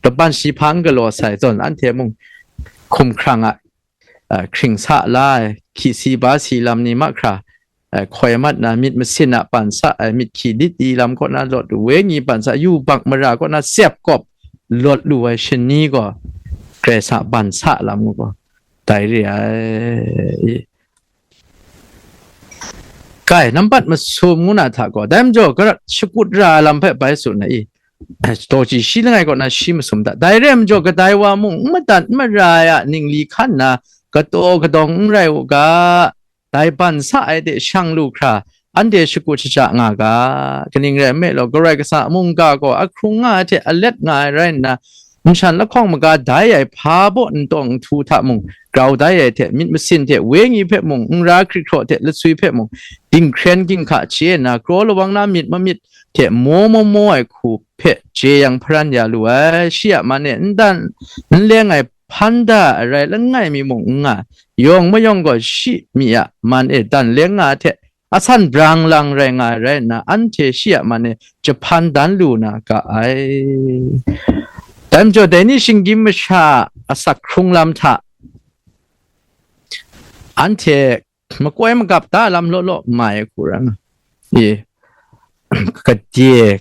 laban shi hpang galaw sai zawn, anhte mung hkum hkrang a, a, hkring sa la ai, hki si ba si lam ni mahkra, a, hkoi mat na, myit masin a ban sa ai, myit hki lit di lam kaw na lawt lu, wenyi ban sa, yubak mara kaw na sep kawp lawt lu ai shani gaw, Karai Kasang ban sa lam ngu gaw, dai re ai. Kai, nampat masum ngu na hta gaw, dai majaw, garat shakut ra ai lam hpe bai tsun ai, i, daw chyi shi langai kaw na shi masum hta. Dai re ai majaw, kadai wa mung n madat n mara ai a ningli hkan nna, kataw kadawng n rai u ga, dai ban sa ai hte shang lu hkra, anhte shakut shaja nga ga. Kaning rai nme law, Karai Kasang a mungga gaw ahkrung nga ai hte alet nga ai rai nna, nshan lahkawng maga dai ai hpa baw ntawng nhtu hta mung grau dai ai hte, myit masin hte wenyi hpe mung, n ra hkrit hkraw hte lasui hpe mung, dinghkren ginhka chye nna, kraw lawang na myit mamyit hte maw maw maw ai hku hpe jeyang hparan ya lu ai. Shi a man e n dan n leng ai hpan da ai arai langai mi mung n nga, yawng mayawng gaw shi mi a man e dan leng nga ai hte, asan brang lang rai nga ai rai nna, anhte shi a man e jahpan dan lu na ga ai. Dai majaw, dai ni shinggyim masha a asak hkrung lam hta, anhte makoi magap da lam law law mai ai hku ra nga. I, gade,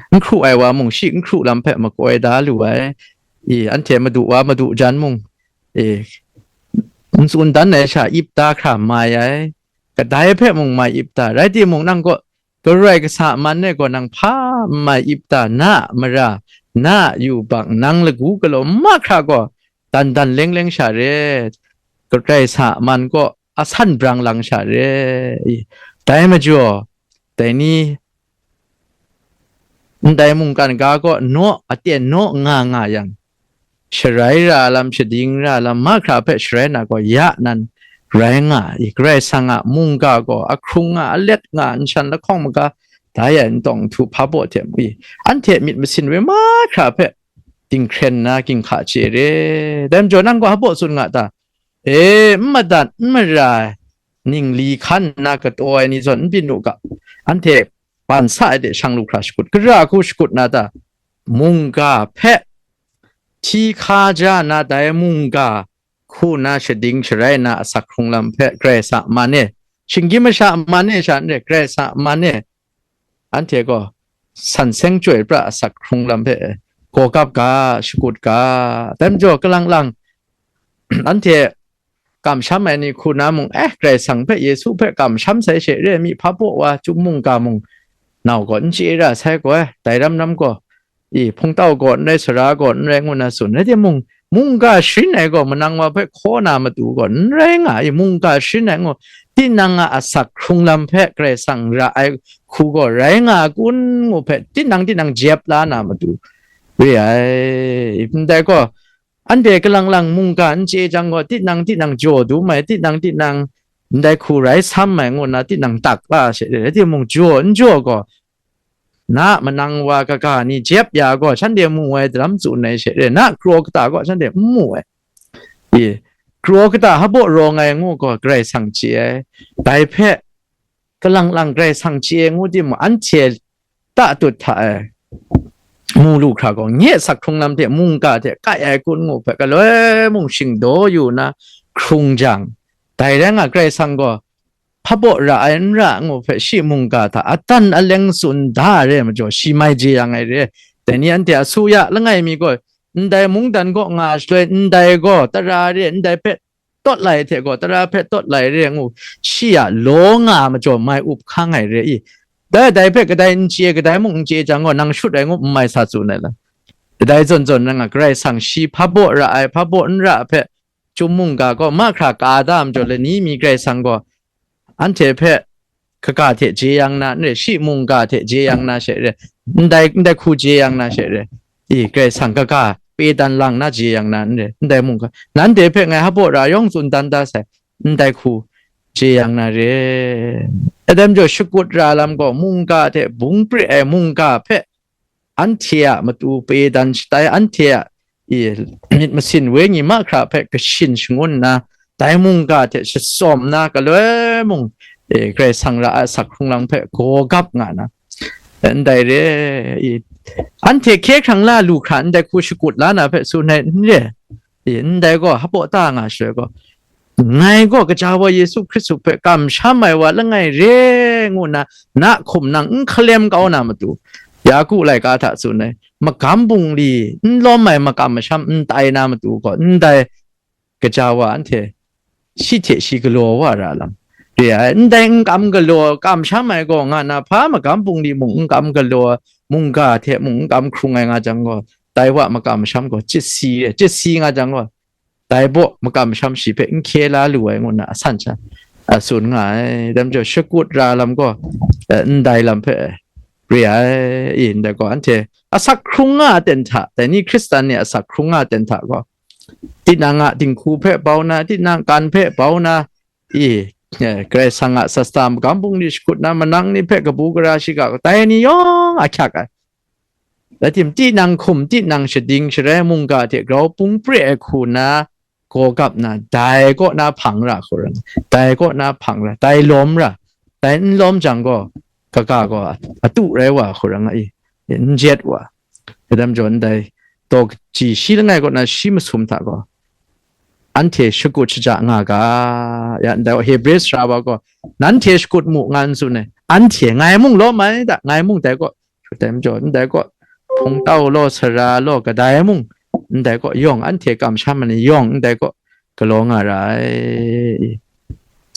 n hkru ai wa mung shi n hkru lam hpe makoi da lu ai. I, anhte madu wa madu jan mung, i, n tsun dan ai sha ip da hkra mai ai. Kadai hpe mung mai ip da, rai timung, nang gaw Karai Kasang a man e gaw nang hpa n mai ip da, na a mara, na a yubak, nang lagu galaw mahkra gaw dan dan leng leng sha re, Karai Kasang a man gaw asan brang lang sha re. I, dai majaw, dai ni, ndai mungkan ga gaw naw, aten naw nga nga yang, sharai ra lam, shading ra lam, mahkra hpe sharai na gaw ya nan rai nga ai. Karai Kasang a mungga gaw ahkrung nga, alet nga, nshan lahkawng maga dai ai ntawng nhtu hpa baw hte mu i, anhte myit masin we mahkra hpe dinghkren nna ginhka chye re. Dai majaw, nang gaw hpa baw tsun nga ta? E, n madat n mara ai ningli hkan nna kataw ai ni zawn n byin u ga, anhte ban sa ai de shang lu hkra shakut, gara hku shakut na ta? Mungga hpe hti hka ja na, dai mungga hku na shading sharai na asak hkrung lam hpe Karai Kasang a man e, shinggyim masha a man e sha n re, Karai Kasang a man e, anhte gaw san seng chyoi pra asak hkrung lam hpe gaw gap ga, shakut ga. Dai majaw, kalang lang anhte kamsham ai ni hku na mung, eh, Karai Kasang hpe, Yesu hpe kamsham sai she re, myi hpa baw wa, chyum mungga mung, nau gaw n chye ra sai gaw, dai ram ram gaw, i, hpungtau gaw n rai, sara gaw n rai, ngu na tsun, rai timung, mungga sharin ai gaw manang wa hpe hkaw na matu gaw n rai nga i, mungga sharin ai ngu, tinang a asak hkrung lam hpe Karai Kasang ra ai hku gaw rai nga kun ngu hpe, tinang tinang jep la na matu re ai. Ndai gaw, anhte kalang lang mungga n chye jang gaw, tinang tinang jaw dum ai, tinang tinang ndai hku rai sam ai ngu nna tinang tak la she, rai timung, jaw n jaw gaw, na a manang wa kaga ni jep ya gaw, shanhte mu ai daram tsun ai she re, na kraw kata gaw shanhte n mu ai. I, kraw kata hpa baw rawng ai ngu gaw Karai Kasang chye ai. Dai hpe kalang lang Karai Kasang chye ai ngu timung, anhte tatut hta e mu lu hkra gaw, nye asak hkrung lam hte mungga hte kai ai kun ngu hpe, galoi mung shingdaw yu na hkrung jang, dai rai nga, Karai Kasang gaw hpa baw ra ai n ra ngu hpe, shi mungga hta adan aleng tsun da ai re majaw, shi mai jeyang ai re. Dai ni anhte asuya langai mi gaw, ndai mungdan kaw nga shaloi, ndai gaw tara re, ndai hpe tawt lai hte gaw, tara hpe tawt lai re ngu, shi a law nga majaw mai up hkang ai re i. Dai, dai hpe kadai n chye, kadai mung n chye jang gaw, nang shut ai ngu n mai sa tsun ai lam. Kadai zawn zawn rai nga, Karai Kasang shi hpa baw ra ai, hpa baw n ra hpe, chyum mungga gaw mahkra ka da majaw, lani mi Karai Kasang gaw anhte hpe kaga hte jeyang na n re, shi mungga hte jeyang na she re, ndai, ndai hku jeyang na she re, i, Karai Kasang kaga pe dan lang na jeyang na n re, ndai mungga, nanhte hpe ngai hpa baw ra yawng tsun dan da sai, ndai hku jeyang na re. Adam jaw shakut ra lam gaw, mungga hte bung pre ai mungga hpe anhte a matu pedan shatai, anhte a i myit masin wenyi mahkra hpe kashin shangun nna, dai mungga hte shasawm na galoi mung, e, Karai Kasang ra ai asak hkrung lam hpe gaw gap nga na, ndai re, i, anhte hkye hkrang la lu hkra ndai hku shakut la na hpe tsun ai n re, i, ndai gaw hpaw ta nga shaloi gaw, ngai gaw kaja wa Yesu Hkristu hpe kamsham ai wa langai re ngu nna, na hkum nang n hkalem kau na matu, Yaku laika hta tsun ai, magam bungli n lawm ai makam masham n tai na matu gaw, ndai kaja wa anhte shi hte shi galaw wa ra lam re ai. Ndai n kam galaw, kamsham ai gaw nga na, hpa magam bungli mung n kam galaw, mungga hte mung n kam hkrung ai nga jang gaw, dai wa makam masham gaw chyasi, chyasi nga jang gaw, dai baw makam masham shi hpe n hkye la lu ai ngu nna asan sha, a tsun nga ai. Dai majaw, shakut ra lam gaw, eh, ndai lam hpe re ai, i, ndai gaw, anhte asak hkrung nga aten hta, dai ni Hkristan ni asak hkrung nga aten hta gaw, tinang a dinghku hpe bau na, tinang kan hpe bau na, i, eh, Karai Kasang a sasta magam bungli shakut na, manang ni hpe kabu gara shiga, dai ni yawng a hkyak ai. Rai tim, tinang hkum, tinang shading, sharai mungga hte grau pung pre ai hku na, gaw gap na, dai kaw na hpang ra hku rai, dai kaw na hpang ra, dai lawm ra, dai n lawm jang gaw, kaga gaw atu rai wa hku rai nga i, n jet wa. Kadam jaw ndai, daw kaji shi langai kaw na shi masum hta gaw, anhte shakut shaja nga ga, ya ndai Hebre sara wa gaw, nanhte shakut mu nga n tsun ai, anhte ngai mung lawm ai da, ngai mung dai kaw, dai majaw, ndai kaw, hpungtau law, sara law, kadai mung, ndai kaw, yawng anhte kamsham ai ni yawng, ndai kaw, galaw nga ra ai.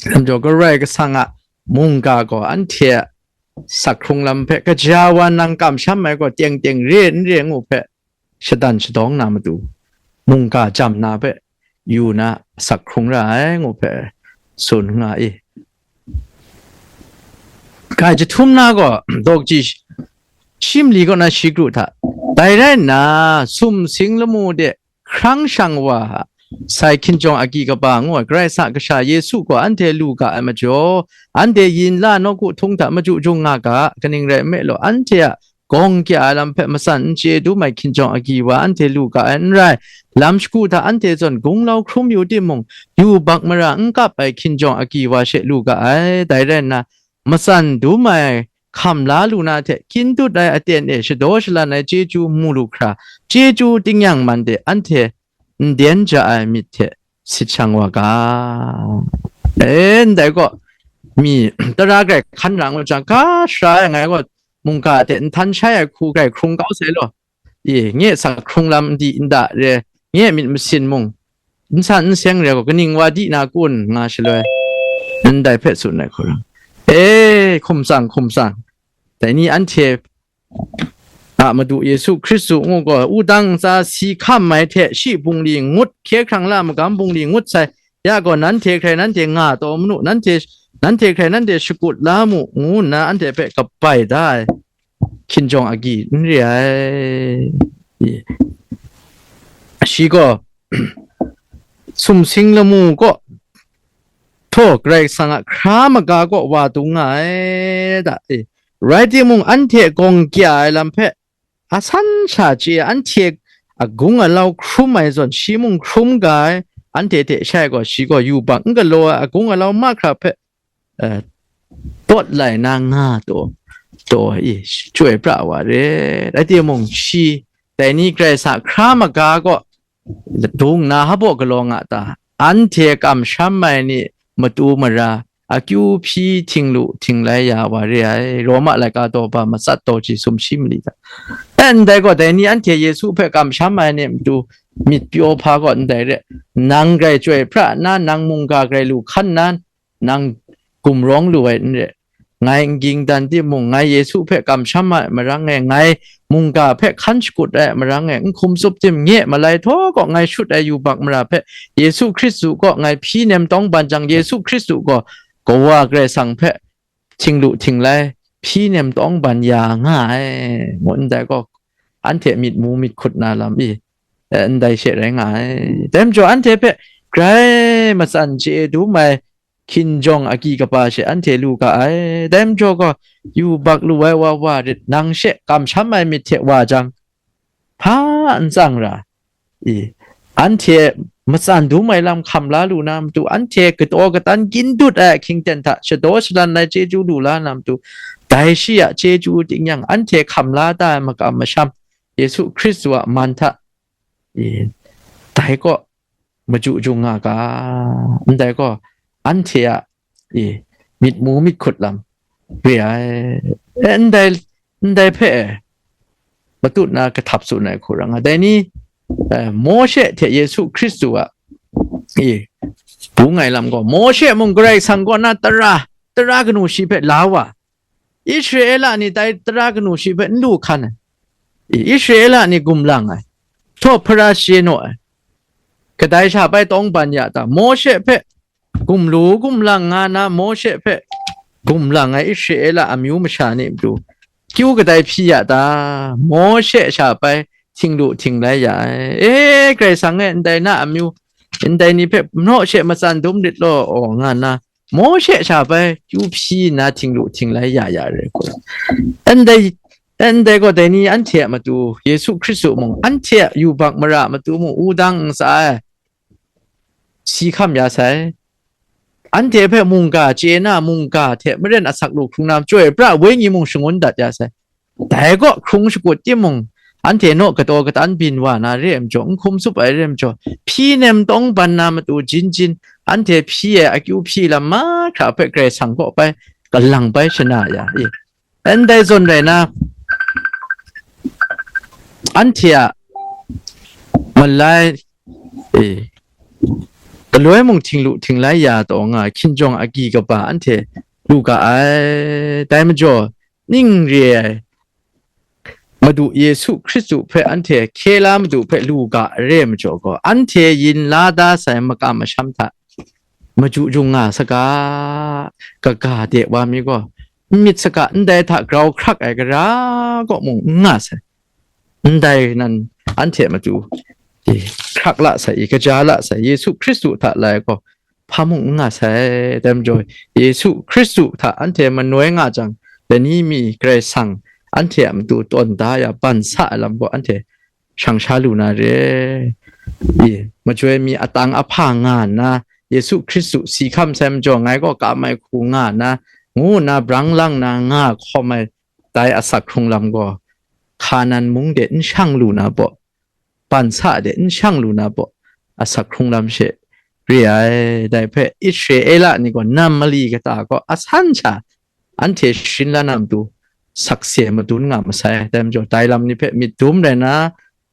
Dai majaw, Karai Kasang a mungga gaw anhte a sak hkrung lam hpe, kaja wa nang kamsham ai gaw, teng teng re n re ngu hpe, shadan shadawng na matu, mungga jam na hpe, yu na asak hkrung ra ai ngu hpe tsun nga i. Kai jahtum na gaw, dawkaji shi mali kaw na shi kru hta, dai rai nna, sumsing lamu de hkrang shang wa, sai hkinjawng agyi kaba ngu ai Karai Kasang a Kasha Yesu gaw anhte lu ga ai majaw, anhte yin la nawku htung hta machyu jung nga ga, kaning rai nme law, anhte a gawng kya ai lam hpe matsan n chye dum ai hkinjawng agyi wa anhte lu ga ai n rai. Lam shagu hta anhte zawn gunglau hkrum yu timung, yubak mara n kap ai hkinjawng agyi wa she lu ga ai. Dai rai nna, matsan dum ai hkam la lu na hte, kyin dut ai aten e shadaw shalan ai chyeju mu lu hkra, chyeju tingnyang man de anhte nden ja ai myit hte sit shang wa ga. E, ndai gaw, mi tara grai hkan ra ngut jang, ga shara ai ngai gaw, mungga hte nhtan shai ai hku grai hkrung kau sai law, i, nye sak hkrung lam n di n da re, nye myit masin mung, n san n seng re gaw, kaning wa di na kun, nga shaloi, ndai hpe tsun ai hku rai. E, hkum tsang, hkum tsang, dai ni anhte a Madu Yesu Hkristu ngu gaw, wudang ntsa si hkam ai hte shi bungli ngut, hkye hkrang la magam bungli ngut sai, ya gaw, nanhte hkrai nanhte nga taw manu, nanhte, nanhte hkrai nanhte shakut la mu, ngu nna anhte hpe kabai da ai hkinjawng agyi n re ai. Shi gaw, sumsing lamu kaw, htaw Karai Kasang a hkra maga kaw wa dung nga ai da, e, rai timung, anhte gawng kya ai lam hpe asan sha chye, anhte agung alau hkrum ai zawn, shi mung hkrum ga ai, anhte hte shai gaw, shi gaw yubak n galaw ai agung alau mahkra hpe, eh, tawt lai na nga taw, taw i chyoi pra wa re. Rai timung, shi dai ni Karai Kasang hkra maga kaw dung nna hpaw galaw nga ta? Anhte kamsham ai ni matu mara, akyu hpyi htinglu htinglai ya wa re ai, Roma laika daw ba matsat daw ji sumshi mali hta. E, ndai gaw, dai ni anhte Yesu hpe kamsham ai ni matu myit pyaw hpa gaw ndai re, nang grai chyoi pra nna, nang mungga grai lu hkan nna, nang gumrawng lu ai n re. Ngai n ging dan timung, ngai Yesu hpe kamsham ai marang e, ngai mungga hpe hkan shakut ai marang e, n hkum tsup tim, nye malai htaw kaw ngai shut ai yubak mara hpe, Yesu Hkristu kaw ngai hpyi nem tawng ban jang, Yesu Hkristu gaw Kawa Karai Kasang hpe htinglu htinglai hpyi nem tawng ban ya nga ai, ngu ndai gaw, anhte myit mu myit hkut na lam i, eh, ndai she rai nga ai. Dai majaw, anhte hpe grai matsan chye dum ai, hkinjawng agyi kaba she anhte lu ga ai. Dai majaw gaw, yubak lu ai wa wa rit, nang she kamsham ai myit hte wa jang, hpa n tsang ra i, anhte matsan dum ai lam hkam la lu na matu, anhte kataw katan gin dut ai ahkying ten hta shadaw shalan ai chyeju lu la na matu, dai shi a chyeju ting yang, anhte hkam la ta ai makam masham, Yesu Hkristu a man hta i, dai kaw maju jung nga ga, ndai gaw anhte a i, myit mu myit hkut lam re ai. E, ndai, ndai hpe e, matut na kahtap tsun ai hku ra nga. Dai ni, e, Mawshe hte Yesu Hkristu a i, bung ai lam gaw, Mawshe mung Karai Kasang kaw na tara, tara kanu shi hpe la wa, Israela ni dai tara kanu shi hpe n lu hkan ai. I, Israela ni gumlang ai, htaw hpara share naw ai, kadai sha bai tawng ban ya ta, Mawshe hpe gumlu gumlang nga na, Mawshe hpe gumlang ai Israela amyu masha ni matu kyu kadai hpyi ya ta, Mawshe sha bai htinglu htinglai ya ai. E, Karai Kasang e, ndai na amyu, ndai ni hpe Mawshe matsan dum rit law, aw, nga nna, Mawshe sha bai kyu hpyi nna htinglu htinglai ya ya re hku. Ndai, ndai gaw dai ni anhte a matu, Yesu Hkristu mung, anhte a yubak mara a matu mung, wudang ntsa ai, si hkam ya sai. Anhte hpe mungga chye na, mungga hte maren asak lu hkrung na, Chyoi pra Wenyi mung shangun dat ya sai. Dai kaw hkrung shakut timung, anhte naw kataw katan byin wa na re ai majaw, n hkum tsup ai re ai majaw, hpyi nem tawng ban na matu jin jin, anhte hpyi ai akyu hpyi lam mahkra hpe Karai Kasang kaw bai, kalang bai shana ya i. Ndai zawn rai na, anhte a malai, e, galoi mung htinglu htinglai ya taw nga, hkinjawng agyi kaba anhte lu ga ai. Dai majaw, ning re ai Madu Yesu Hkristu hpe anhte hkye la matu hpe lu ga re ai majaw gaw, anhte yin la da sai makam masham hta maju jung nga saga, kaga de wa mi gaw, n myit saga, ndai hta grau hkrak ai gara kaw mung n nga sai. Ndai nan anhte matu, e, hkrak la sai, e, kaja la sai, Yesu Hkristu hta lai gaw, hpa mung n nga sai. Dai majaw, Yesu Hkristu hta anhte manoi nga jang, lani mi Karai Kasang anhte a matu tawn da ya, ban sa ai lam gaw anhte shang sha lu na re. I, majoi mi atang ahpa nga nna, Yesu Hkristu si hkam sai majaw, ngai gaw kam ai hku nga nna, ngu nna brang lang na nga hkawm ai, dai asak hkrung lam gaw, Hkanan mung de n shang lu na baw, ban sa de n shang lu na baw, asak hkrung lam she re ai. Dai hpe Israela ni gaw nam mali kata gaw asan sha anhte sharin la na matu sakse madun nga masai. Dai majaw, dai lam ni hpe myit dum rai na,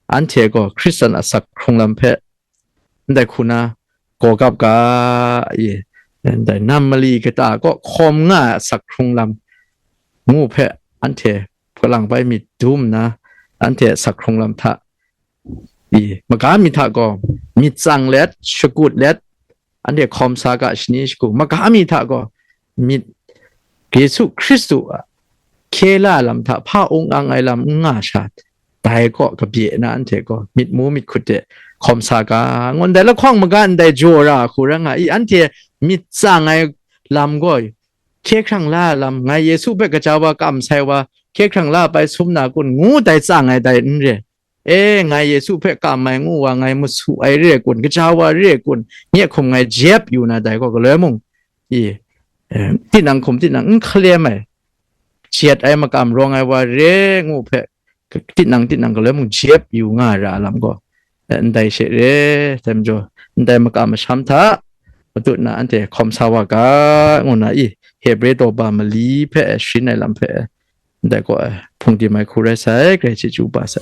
anhte gaw Hkristan asak hkrung lam hpe ndai hku na gaw gap ga, i, ndai nam mali kata kaw hkawm nga ai asak hkrung lam ngu hpe anhte kalang bai myit dum nna, anhte asak hkrung lam hta, i, maga mi hta gaw myit tsang let, shakut let, anhte hkawm sa ga shani shagu, maga mi hta gaw myit Yesu Hkristu a hkye la lam hta hpa ung ang ai lam n nga sha, dai kaw kabye na anhte gaw myit mu myit hkut de hkawm sa ga, ngun dai lahkawng maga ndai jaw ra hku ra nga i, anhte myit tsang ai lam gaw, hkye hkrang la ai lam, ngai Yesu hpe kaja wa, kam sai wa, hkye hkrang la bai sum na kun, ngu dai tsang ai dai n re. E, ngai Yesu hpe kam ai ngu wa, ngai masu ai re ai kun, kaja wa re ai kun, nye hkum ngai jep yu na dai gaw, galoi mung, i, e, tinang hkum tinang n hkalem ai, jet ai makam rawng ai wa re ngu hpe, tinang tinang galoi mung jep yu nga ra lam gaw, e, ndai she re, dai majaw, ndai makam masham hta matut na anhte hkawm sa wa ga, ngu na i, Hebre daw ba mali hpe sharin ai lam hpe, ndai gaw, e, hpung di mai hku rai sai, Karai chyeju ba sai.